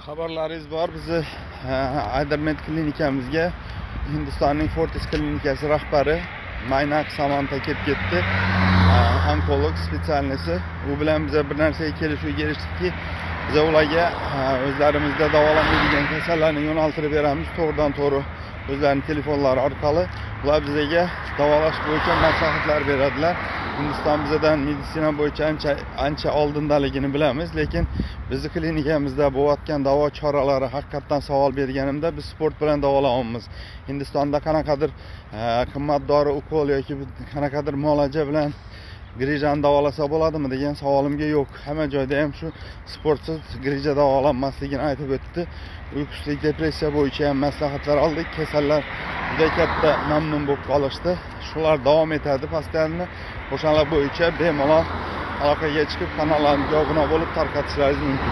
Xabarlaringiz bor, bizni Aydermed klinikamizga Hindistonning Fortis klinikasi rahbari Maynak Samanta kelib ketdi. Onkolog специальности. U bilan biza bir narsaga kelishuvga erishdikki, biza ularga o'zlarimizda davolanmaydigan kasallarni yo'naltirib beramiz to'g'ridan to'g'ri o'zlarining telefonlari orqali. Ular bizga davolash bo'yicha maslahatlar beradilar. Hindiston bizadan meditsina bo'yicha ancha ancha oldindaligini bilamiz, lekin bizni klinikamizda bo'layotgan davo choralari haqiqatdan savol berganimda biz sport bilan davolayapmiz. Hindistonda qanaqadir qimmat dori, ukol yoki qanaqadir muolaja bilan grijani davolasa bo'ladimi degan savolimga yo'q. Hamma joyda ham shu sportsiz grija davolanmasligini aytib o'tdi. Uyqusizlik, depressiya bo'yicha ham maslahatlar oldik. Kasallar juda katta mamnun bo'lib qolishdi. Shular davom etadi постоянно. O'shalar bo'yicha bemalol aloqaga chiqib, kanallarimizga obuna bo'lib tarqatishlaringiz mumkin.